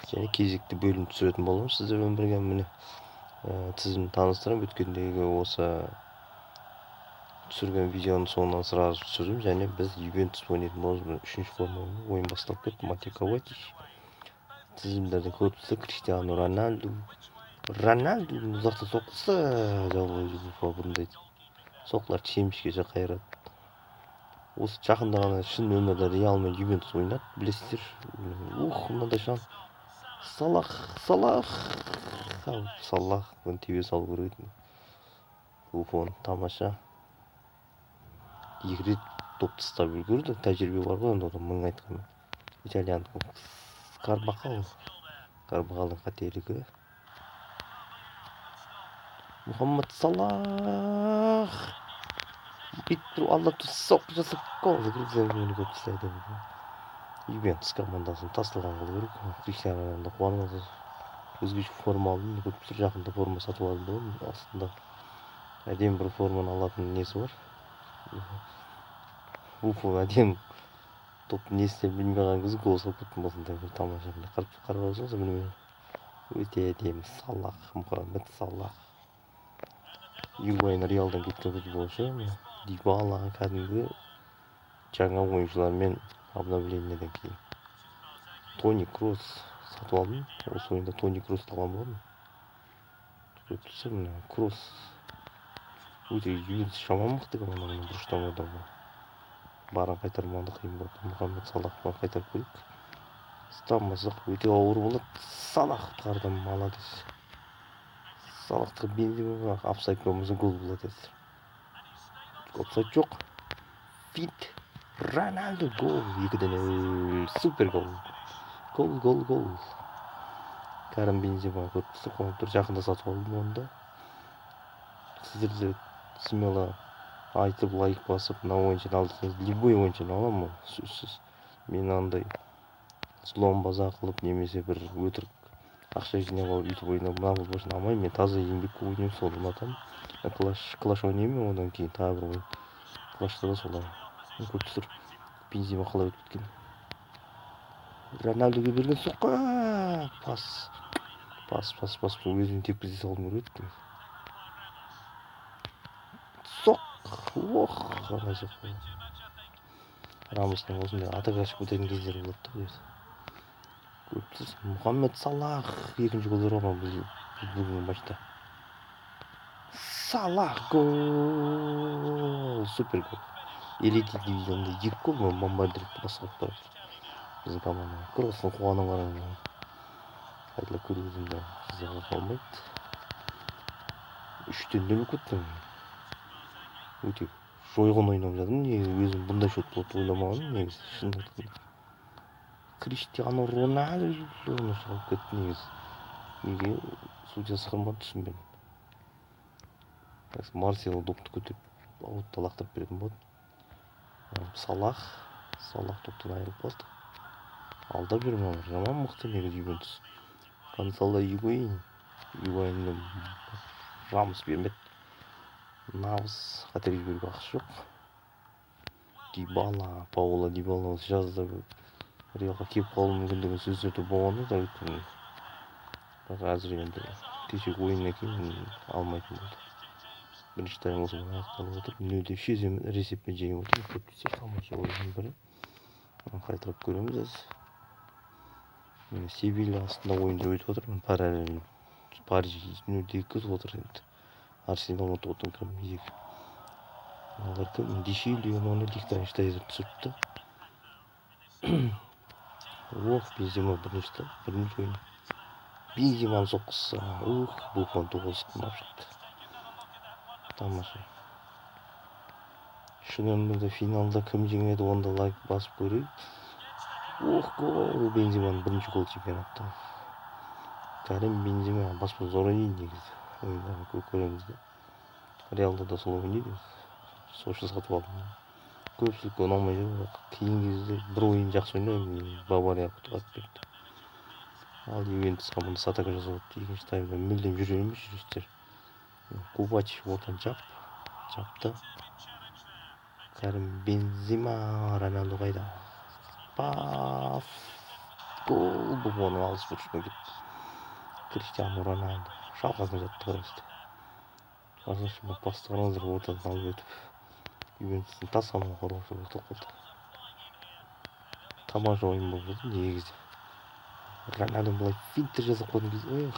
Және кезекті бөлім түсіретін боламыз сіздермен бірге. Міне, тізімді таныстырамын. Өткендегі осы түсірген видеоның соңынан сразу түсірдім. Және біз Ювентус ойнайтын боламыз. Міне, үшінші форма ойын басталып кетті. Матео Ковачич. Тізімдерден көріп тұрсыздар, Криштиану Роналду. Роналду ұзақтан соққысы, жалғыз бұндай соққылар семішкеше қайырады. Осы жақында ғана шын өмірде Реал мен Ювентус ойнады, білесіздер. Ух, мынандай шанс. Салах, Салах, Салах, бұны тебе салу керек еді. Буфон тамаша. Екі рет допты ұстап үлгерді. Тәжірибе бар ғой енді ода, мың айтқанмен. Итальян Карбахал. Карбахалдың қателігі. Мұхаммад Салах. Бүйтіп тұрып алдап тұрып соққы жасап гол кіргіземін, көріп тастайды. Ювентус командасын тасталған қылу керек. Криштиану Роналду қуанып отыр. Өзгеше форма алдым, көріп тұр, жақында форма сатып алдым боламын. Астында әдемі бір форманы алатын несі бар. Буфон әдемі допты не істеп білмей қалған кезде гол салып кеттім. Осындай бір тамаша, міне, қарап қарап алсаңыз, міне, өте әдемі. Салах, Мұхаммед Салах. Игуаин Реалдан кеткен футболшы. Дибала кәдімгі жаңа ойыншылармен обновлениеден кейін. Тони Кросс сатып алдым. Осы ойында Тони Кроссты алған болатынмын. Көріп тұрсыздар, міне, Кросс. Өте Ювентус жаман мықты команда. Міне, бұрыштан ойнауға. Барын қайтармағанда қиын болады. Мұхаммед Салахпен қайтарып көрейік. Ұстамасақ, өте ауыр болады. Салах құтқарды, молодец. Салахтың Бензема, офсайд болмаса, гол болады қазір. Офсайд жоқ. Финт. Роналду, гол. 2-0. Супер гол. Гол, гол, гол. Карим Бензема көріп тұрсыз, қуанып тұр. Жақында сатып алдым оны да. Сіздер де смело айтып, лайк басып, мына ойыншыны алсаңыз, любой ойыншыны аламын ғой, сөзсіз. Мен андай взлом база қылып немесе бір өтірік ақша жинап алып, өйтіп ойнап, мына футболшыны алмаймын. Мен таза еңбекке ойнаймын, соны ұнатамын. Клаш, клаш ойнаймын, одан кейін тағы бір ойын. Клашта да солай. Көріп тұрсыздар, Бензема қалай өтіп кеткен. Роналдуге берген соққы, пас, пас, пас, пас, өзім тепкізе салғым келіп еді. Соқ, ох, ана соққы. Рамостың осындай атака шығып кететін кездері болады да өзі. Көріп тұрсыз, Мұхаммед Салах екінші гол ұрған бұл бүгінгі матчта. Салах, гол! Супер гол. Элита дивизионда екі гол, бомбардирді басқарып тұрады. Біздің команда. Кросстың қуанын қараңыз. Қайталап көруге де қызығы қалмайды. 3-0 болып кетті. Өте жойқын ойнап жатырмын. Негізі өзім бұндай счет болады деп ойламағанмын негізі, шынын айтқанда. Криштиану Роналду салып кетті негізі. Неге судья сықырмады, түсінбедім. Марсело допты көтеріп, аутта лақтырып беретін болады. Салах, Салах топтан айырылып қалды. Алдап жүр мыналар. Жаман мықты негізі Ювентус. Гонсало Игуаин. Игуаинді Рамос бермеді. Навас, қателік жіберуге ақысы жоқ. Дибала, Пауло Дибала осы жазда Реалға келіп қалуы мүмкін деген сөздер де болған еді өйткені. Бірақ әзір енді кешегі ойыннан кейін алмайтын болды. Бірінші тайм осымен аяқталып отыр. 0-3 есеппен жеңіп отыр. Көріп тұрсыздар, тамаша ойынның бірі. Қайталап көреміз қазір. Міне, Севилья астында ойындар өтіп отыр. Параллель Париж 0-2 ұтып отыр енді. Арсенал, Тоттенхэм 2. Мыналар кім? Дешилио, оны Лихтенштейн түсіріпті. Ох, Бензема бірінші, бірінші ойын. Бенземаның соққысы. Ух, Буфон тоғыз алып шықты. Тамаша. Шын өмірде финалда кім жеңеді, онда лайк басып көрейік. Ох, гол! Бенземаның бірінші гол чемпионатта. Карим Бензема баспа зор ойнайды негізі. Ойындарын көреміз де. Реалда да солай ойнайды. Сол үшін сатып алдым. Көпшілікке ұнамай жүр, бірақ кейінгі кезде бір ойын жақсы ойнайды, Бавария құтқарып берді. Ал Ювентус командасы атака жасап отыр. Екінші таймда мүлдем жүре алмай жүрістер. Ковач ортаны жапты. Карим Бензема, Роналду қайда? Пас. Гол! Буфонның алыс бұрышына кетті. Криштиану Роналду шалқасына жатты қараңыздар. Қараңызшы, пасты қараңыздар, ортадан алып өтіп Ювентустың тас қамау қорғаушы болып қалды. Тамаша ойын болып жатыр негізі. Роналду былай финттер жасап қойған кезде, эх,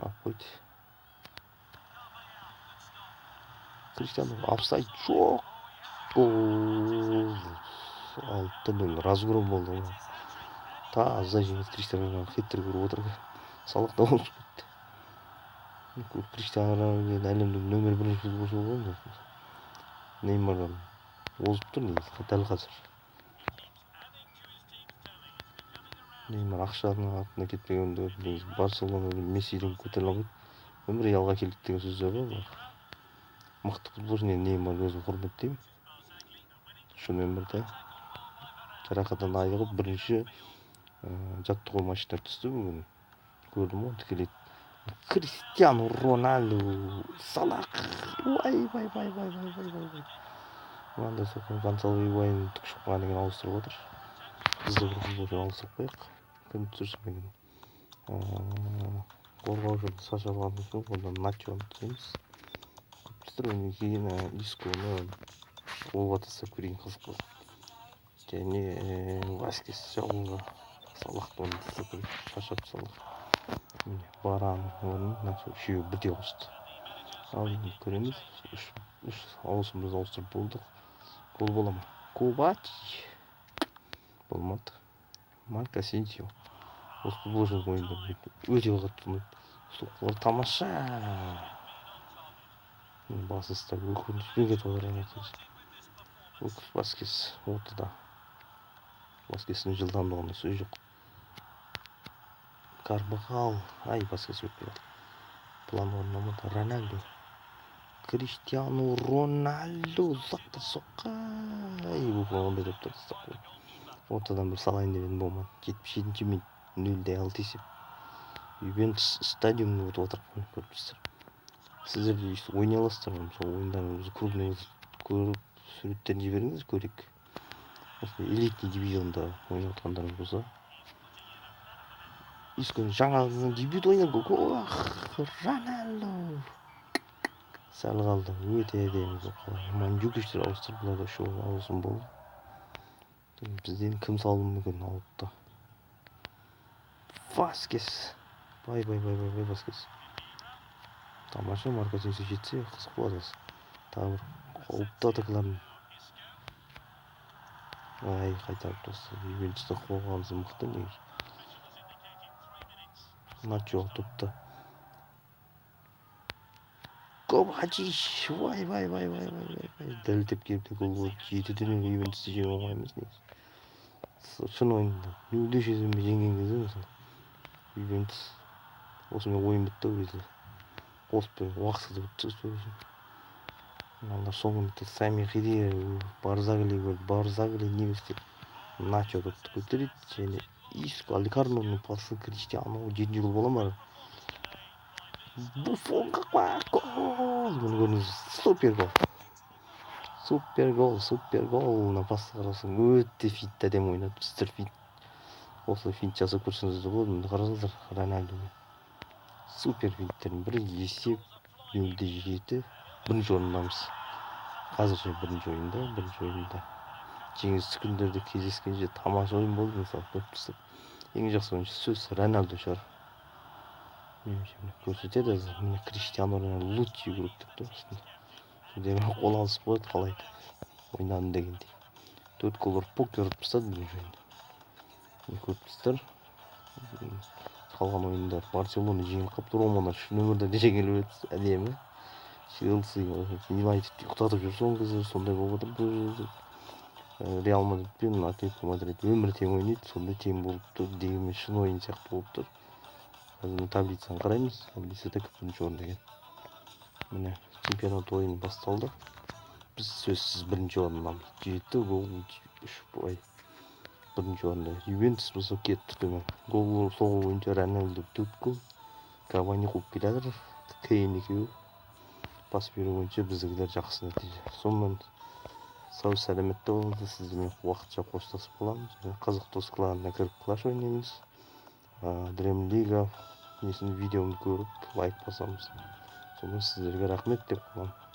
алып қойды. Криштиану офсайд жоқ. Гол! 6-0 разгром болды ғой. Таза жеңіс. Криштиану Роналду хет-трик ұрып отыр. Салах та озып кетті. Криштиану Роналду әлемнің нөмір бірінші футболшысы ғой. Неймардан озып тұр негізі дәл қазір. Неймар ақшаның артына кетпегенде негізі Барселона Мессиден көтеріле алмайды. Өмір Реалға келді деген сөздер бар. Мықты футболшы Неймар, өзім құрметтеймін. Шын өмірде жарақаттан айығып бірінші жаттығу матчына түсті бүгін. Көрдім ғой тікелей. Криштиану Роналду, Салах, вай вай вай вай вай вай вай вай. Мынандай соққы Гонсало Игуаин түк шықпаған деген ауыстырып отыр. Біз де бір футболшы ауыстырып қояйық. Кім түсірсін екен? Қорғаушы Саша алған соң онда Начоны түсіреміз. Көп түсіргеннен кейін Исконы голға тастап көрейін, қызық болады. Және Васкес жауға Салахты оны тастап көрейік. Шаршап Салах. Міне Варан орнын Начо үшеуі бірдей қосты. Ал енді көреміз. Үш ауысымымызды ауыстырып болдық. Гол бола ма? Ковач болмады. Марко Асенсио. Осы футболшының ойындары өте қатты ұнайды. Соққылар тамаша. Басы ұстап өкінішпен кетіп жатыр. Васкес ортада. Васкестің жылдамдығында сөз жоқ. Карвахал. Ай, Васкес өтпей қалды. План орындамады. Роналду. Криштиану Роналду ұзақта соққы. Ай, Буфон ондай деп тұрды, ұстап қойды. Ортадан бір салайын деп едім, болмады. 77-ші минут, 0-6 есеп. Ювентус стадионында өтіп отыр, көріп тұрсыздар. Сіздер де өйстіп ойнай аласыздар ма? Мысалы, ойындарыңызды клубный көріп, суреттерін жіберіңіздер, көрейік. Осындай элитный дивизионда ойнап жатқандарыңыз болса. Исконың жаңа дебют ойнап, гол! Роналду! Сәл қалды, өте әдемі соққы. Манджукичтер ауыстырып, бұлар да үш ауысым болды. Бізден кім салуы мүмкін аутта? Васкес. Бай, бай, бай, бай, бай, Васкес. Тамаша, Марко Асенсио жетсе, қызық болады осы. Тағы бір қауіпті атакаларын. Ай, қайтарып тастады. Ювентустың қорғанысы мықты негізі. Начо топты. Ковачич! Вай, вай, вай, вай, вай, вай, вай. Дәлдеп келіп те гол болды. 7-0 Ювентусты жеңе оңай емес негізі. Шын ойында нөл үш есебімен жеңген кезде мысалы Ювентус осымен ойын бітті ол кезде. Қоспен уақыт бітті сол үшін. Мыналар соңғы минутта Сами Хедира, Барзагли көрді. Барзагли не істеді? Начо допты көтереді және Иско Алькарноның пасы Криштиану жетінші гол бола ма? Буфон қақпа, гол! Бұны көрдіңіз, супер гол. Супер гол, супер гол. Мына пасты қарасаң өте финт әдемі ойнады. Сіздер финт, осылай финт жасап көрсеңіздер де болады. Мында қарасаңыздар, Роналду. Супер финттердің бірі, есеп 0-7. Бірінші орындамыз. Қазірше бірінші ойында, бірінші ойында. Жеңісті күндерде кездескенше тамаша ойын болды, мысалы, көріп тұрсыз. Ең жақсы ойыншы сөз Роналду шығар. Меніңше, міне көрсетеді, міне Криштиану Роналду лучший игрок деп тұр астында. Сондай қол алысып қояды, қалай ойнадым дегендей. 4 гол ұрып, покер ұрып тастады бірінші ойында. Міне көріп тұрсыздар. Қалған ойындар Барселона жеңіліп қалыпты, Ромадан үш нөмірде де жеңіліп өтті, әдемі. Челси, Юнайтед ұйықтатып жүр соңғы кезде, сондай болып отыр бұл жерде. Реал Мадрид пен Атлетико Мадрид өмір тең ойнайды, сондай тең болып тұр, дегенмен шын ойын сияқты болып тұр. Қазір мына таблицаны қараймыз, таблицада кім бірінші орында екен. Міне чемпионат ойыны басталды. Біз сөзсіз бірінші орындамыз. 7 гол, 3 ой. Бірінші орында Ювентус болса кетті төмен. Гол соғу бойынша Роналду 4 гол, Кавани қуып келе жатыр, Кейн екеуі. Пас беру бойынша біздікілер жақсы нәтиже. Сонымен Сау сәлеметте болыңыздар. Сіздермен уақытша қоштасып қаламыз. Қызық дос кланына кіріп, клаш ойнаймыз. Дрем Лига несін, видеоны көріп, лайк басамыз. Сонымен, сіздерге рахмет деп қаламын.